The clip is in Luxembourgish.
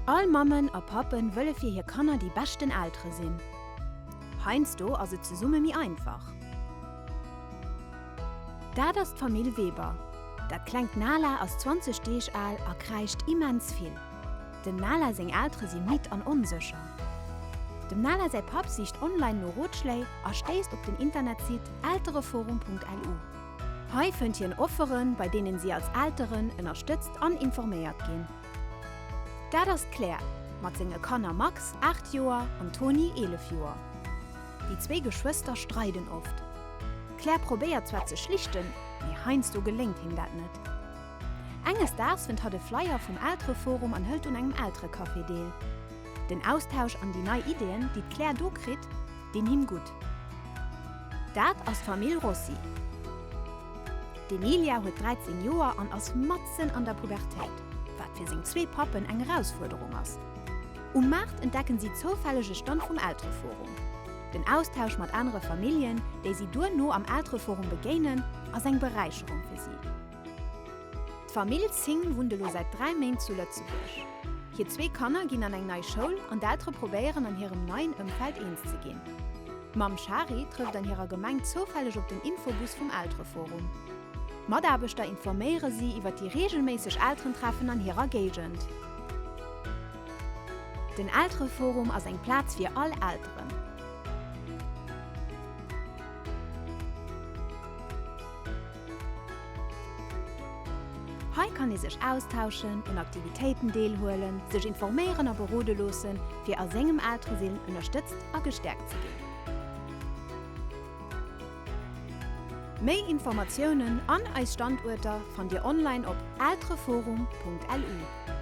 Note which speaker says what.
Speaker 1: All Mammen a Pappen wëlle fir hir Kanner déi beschten Eltere sinn. Heiansdo ass et zesumme méi einfach. Dat ass d'Famill Weber. Dat klengt Nala ass 20 Deeg al a kräischt immens vill. Dem Nala seng Eltere si midd an onsécher. Dem Nala säi Papp sicht online no Rotschléi a stéisst op den Internetsite eltereforum.lu. Hei fënnt hien Offeren, bei deenen si als Elteren ënnerstëtzt an informéiert ginn. Dat ass d'Claire mat senge Kanner Max, 8 Joer, an Tony, 11 Joer. Déi zwéi Geschwëster streiden oft. D'Claire probéiert zwar ze schlichten, mee heiansdo geléngt him dat net. Enges Daags fënnt hatt e Flyer vum Eltereforum an hëlt un engem Elterecafé deel. Den Austausch an déi nei Ideeën, déi d'Claire do kritt, dinn him gutt. Dat ass d'Famill Rossi. D'Emilia huet 13 Joer an ass matzen an der Pubertéit, wat fir seng zwee Pappen eng Erausfuerderung ass. Um Maart entdecken si zoufälleg e Stand vum Eltereforum. Den Austausch mat anere Familljen, déi si duerno am Eltereforum begéinen, ass eng Beräicherung fir si. D'Famill Singh wunnt elo säit 3 Méint zu Lëtzebuerg. Hir zwee Kanner ginn an eng nei Schoul an d'Eltere probéieren an hirem neien Ëmfeld eens ze ginn. D'Mamm Shari trëfft an hirer Gemeng zoufälleg op den Infobus vum Eltereforum. D'Mataarbechter informéiere si iwwer déi reegelméisseg Elterentreffen an hirer Géigend. Den Eltereforum ass eng Plaz fir all Elteren. Hei kann ee sech austauschen, un Aktivitéiten deelhuelen, sech informéieren a berode loossen, fir a sengem Elteresinn ënnerstëtzt a gestäerkt ze ginn. Méi Informatiounen an eis Standuerter fannt Dir online op eltereforum.lu.